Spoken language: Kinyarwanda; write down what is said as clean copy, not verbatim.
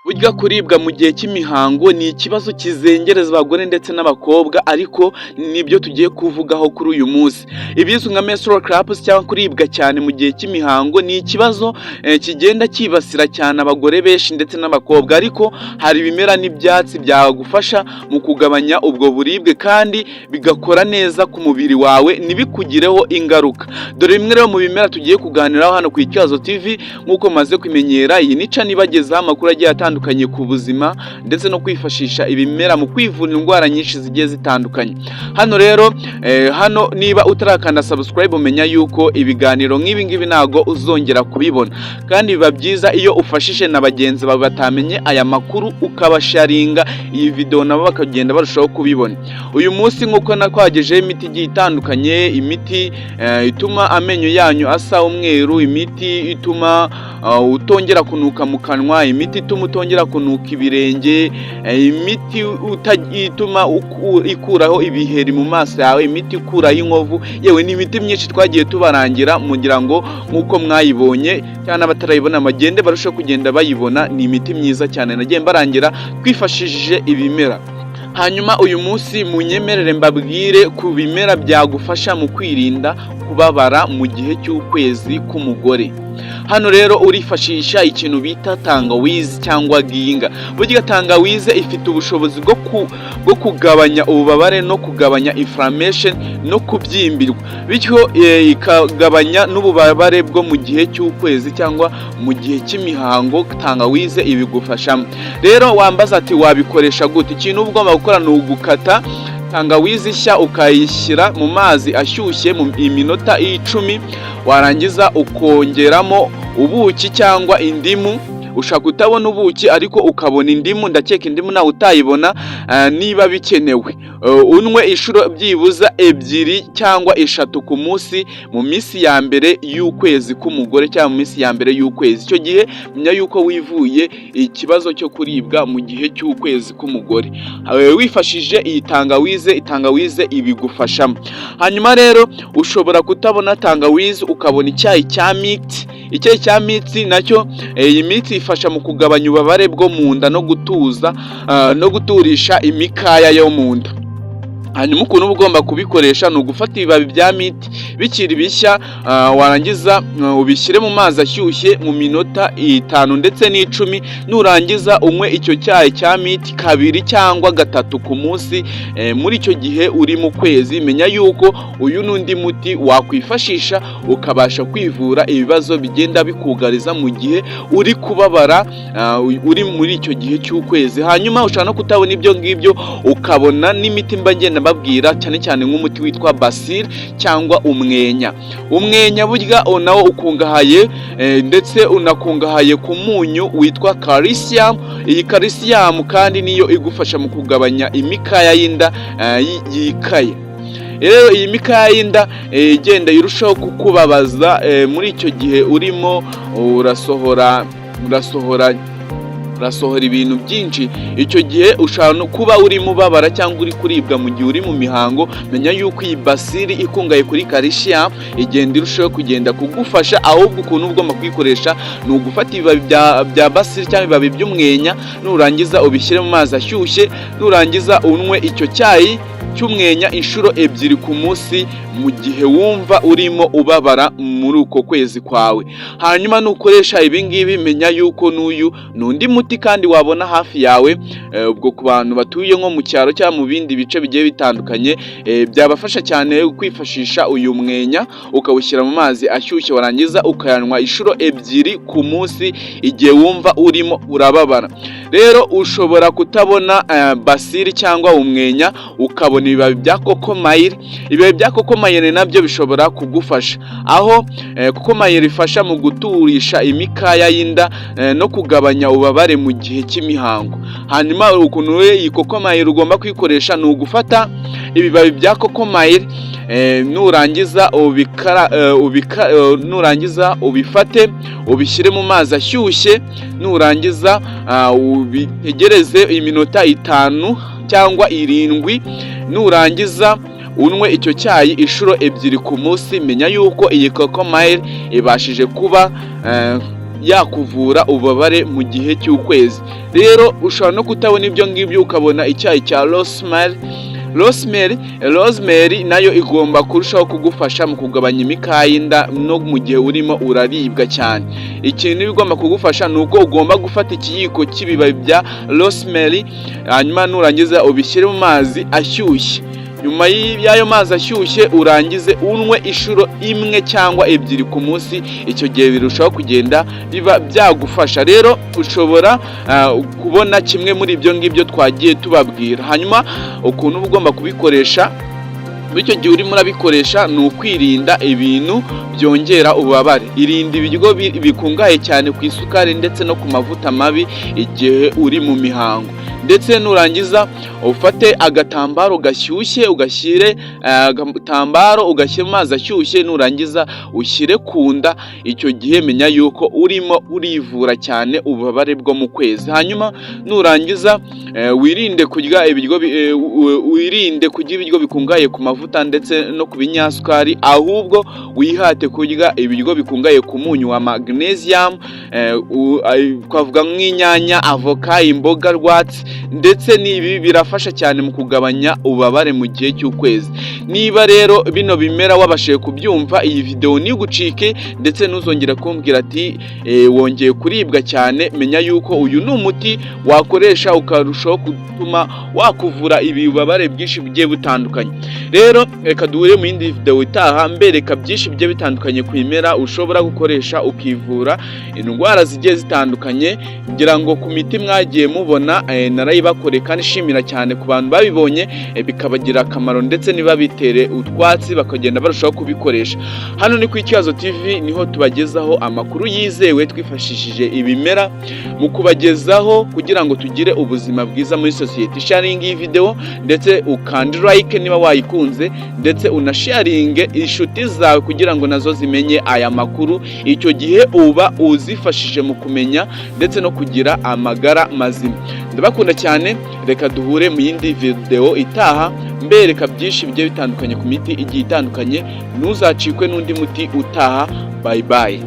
Burya kuribwa mu gihe cy'imihango ni ikibazo kizengereza abagore ndetse n'abakobwa, ariko nibyo tugiye kuvugaho kuri uyu munsi. Ibizwi nka menstrual cramps cyangwa kuribwa cyane mu gihe cy'imihango ni ikibazo kigenda cyibasira cyane abagore benshi ndetse n'abakobwa, ariko hari ibimera n'ibyatsi byagufasha mu kugabanya ubwo buribwe kandi bigakora neza ku mubiri wawe, ntibikugireho ingaruka. Dore bimwe rero mu bimera tugiye kuganiraho hano ku Ikibazo TV. Nk'uko maze kumenyera, iyi ni channel ibagezaho amakuru agiye atandukanye ku buzima ndetse no kwifashisha ibimera mu kwivura indwara nyinshi zigiye zitandukanye. Hano rero hano niba utarakanda subscribe, umenya yuko ibiganiro nk'ibi ngibi ntago uzongera kubibona, kandi biba byiza iyo ufashije na bagenzi bawe batamenye aya makuru, ukabasharinga iyi video nabo bakagenda barushaho kubibona. Uyu munsi, nk'uko nakwagejeho imiti igiye itandukanye, imiti ituma amenyo yanyu asa umweru, imiti ituma utongera kunuka mu kanwa, imiti ituma utongera kunuka ibirenge, imiti ituma ikuraho ibiheri mu maso yawe, imiti ikuraho inkovu, yewe ni imiti myinshi twagiye tubarangira mugira ngo nk'uko mwayibonye cyangwa n'abatarayibona bagende barushaho kugenda bayibona. Ni imiti myiza cyane nagiye mbarangira twifashishije ibimera. Hanyuma uyu munsi munyemerere mbabwire ku bimera byagufasha mu kwirinda kubabara mu gihe cy'ukwezi k'umugore. Hano rero urifashisha ikintu bita tangawizi cyangwa ginger. Burya tangawizi ifite ubushobozi bwo kugabanya ububabare no kugabanya inflammation no kubyimbirwa, bityo ikagabanya n'ububabare bwo mu gihe cy'ukwezi cyangwa mu gihe cy'imihango. Tangawize ibigufashamo. Rero wambaza ati: "Wabikoresha gute?" Ikintu uba ugomba gukora ni ugukata tangawizi nshya, ukayishyira mu mazi ashyushye mu iminota 10, warangiza ukongeramo ubuki cyangwa indimu. Ushobora kutabona ubuki ariko ukabona indimu, ndakeka indimu nawe utayibona. Niba bikenewe, unywe inshuro byibuza ebyiri cyangwa eshatu ku munsi mu minsi ya mbere y'ukwezi k'umugore cyangwa mu minsi ya mbere y'ukwezi. Icyo gihe menya yuko wivuye ikibazo cyo kuribwa mu gihe cy'ukwezi k'umugore wifashishije iyi tangawize. Itangawize ibigufashamo. Hanyuma rero ushobora kutabona tangawize, ukabona icyayi cya mint. Icyayi cya mint nacyo, iyi mint ifasha mu kugabanya ububabare bwo mu nda no gutuza no guturisha imikaya yo mu nda. Hanyuma ukuntu uba ugomba kubikoresha ni ugufata ibibabi bya mint bikiri bishya, warangiza ubishyire mu mazi ashyushye mu minota 5 ndetse n'10, nurangiza unywe icyo cyayi cya mint kabiri cyangwa gatatu ku munsi muri icyo gihe uri mu kwezi. Menya yuko uyu n'undi muti wakwifashisha ukabasha kwivura ibibazo bigenda bikugariza mu gihe uri kubabara, uri muri icyo gihe cy'ukwezi. Hanyuma ushobora no kutabona ibyo ngibyo, ukabona n'imiti mba ngenda mbabwira, cyane cyane nk'umuti witwa basil cyangwa umwenya. Umwenya burya nawo ukungahaye ndetse unakungahaye ku munyu witwa calcium. Iyi calcium kandi niyo igufasha mu kugabanya imikaya y'inda yikaye. Rero iyi mikaya y'inda igenda irushaho kukubabaza muri icyo gihe urimo urasohora ibintu byinshi, icyo gihe ushobora no kuba urimo ubabara cyangwa uri kuribwa mu gihe uri mu mihango. Menya yuko iyi basil ikungahaye kuri calcium igenda irushaho kugenda kugufasha. Ahubwo ukuntu uba ugomba kuyikoresha ni ugufata ibibabi bya basil cyangwa ibibabi by'umwenya, nurangiza ubishyire mu mazi ashyushye, nurangiza unywe icyo cyayi cy'umwenya inshuro ebyiri ku munsi mu gihe wumva urimo ubabara muri uko kwezi kwawe. Hanyuma nukoresha ibi ngibi, menya yuko n'uyu ni undi muti kandi wabona hafi yawe. Ubwo ku bantu batuye nko mu cyaro cyangwa mu bindi bice bigiye bitandukanye, byabafasha cyane kwifashisha uyu mwenya, ukawushyira mu mazi ashyushye, warangiza ukayanywa inshuro ebyiri ku munsi igihe wumva urimo urababara. Rero ushobora kutabona basil cyangwa umwenya, ukabona ibibabi bya chamomile. Ibibabi bya chamomile nabyo bishobora kugufasha, aho chamomile ifasha mu guturisha imikaya y'inda no kugabanya ububabare mu gihe cy'imihango. Hanyuma ukuntu iyi chamomile ugomba kuyikoresha ni ugufata ibibabi bya chamomile, nurangiza ubifate ubishyire mu mazi ashyushye, nurangiza ubitegereze iminota 5 cyangwa 7, nurangiza unywe icyo cyayi inshuro ebyiri ku munsi. Menya yuko iyi chamomile ibashije kuba yakuvura ububabare mu gihe cy'ukwezi. Rero ushobora no kutabona ibyo ngibyo, ukabona icyayi cya rosemary. Rosemary nayo igomba kurushaho kugufasha mu kugabanya imikaya y'inda no mu gihe urimo uraribwa cyane. Ikintu igomba kugufasha ni uko ugomba gufata ikiyiko cy'ibibabi bya rosemary, hanyuma nurangiza ubishyire mu mazi ashyushye. Nyuma y'ayo mazi ashyushye, urangize unywe inshuro imwe cyangwa ebyiri ku munsi. Icyo gihe birushaho kugenda biba byagufasha. Rero ushobora kubona kimwe muri ibyo ngibyo twagiye tubabwira. Hanyuma ukuntu uba ugomba kubikoresha muri icyo gihe urimo urabikoresha ni ukwirinda ibintu byongera ububabare. Irinda ibiryo bikungahaye cyane ku isukari ndetse no ku mavuta mabi igihe uri mu mihango. Ndetse nurangiza ufate agatambaro gashyushye, ugashyire agatambaro, ugashyire mu mazi ashyushye, nurangiza ushyire ku nda. Icyo gihe menya yuko urimo urivura cyane ububabare bwo mu kwezi. Hanyuma nurangiza wirinde kurya ibiryo bikungahaye ku mavuta ndetse no ku binyasukari, ahubwo wihate kurya ibiryo bikungahaye ku munyu wa magnesium, twavuga nk'inyanya, avoka, imboga rwatsi. Ndetse n'ibi birafasha cyane mu kugabanya ububabare mu gihe cy'ukwezi. Niba rero bino bimera wabashije kubyumva, iyi video ntigucike, ndetse ntuzongera kumbwira ati wongeye kuribwa cyane. Menya yuko uyu ni umuti wakoresha ukarushaho gutuma wakuvura ibibabare byinshi bigiye bitandukanye. Rero reka duhure mu yindi video itaha, mbereka byinshi bigiye bitandukanye ku bimera ushobora gukoresha ukivura indwara zigiye zitandukanye. Ngira ngo ku miti mwagiye mubona narayibakoreye, kandi nshimira cyane ku bantu babibonye bikabagira akamaro, ndetse ntibabitere utwatsi, bakagenda barushaho kubikoresha. Hano ni ku Ikibazo TV, niho tubagezaho amakuru yizewe twifashishije ibimera mu kubagezaho kugira ngo tugire ubuzima bwiza muri sosiyete. Sharinga iyi video, ndetse ukande like niba wayikunze, ndetse unasharinge inshuti zawe kugira ngo nazo zimenye aya makuru. Icyo gihe uba uzifashije mu kumenya ndetse no kugira amagara mazima. Ndabakunda cyane. Reka duhure mu yindi video itaha, mbereka byinshi bigiye bitandukanye ku miti igiye itandukanye. Ntuzacikwe n'undi muti utaha. Bye bye.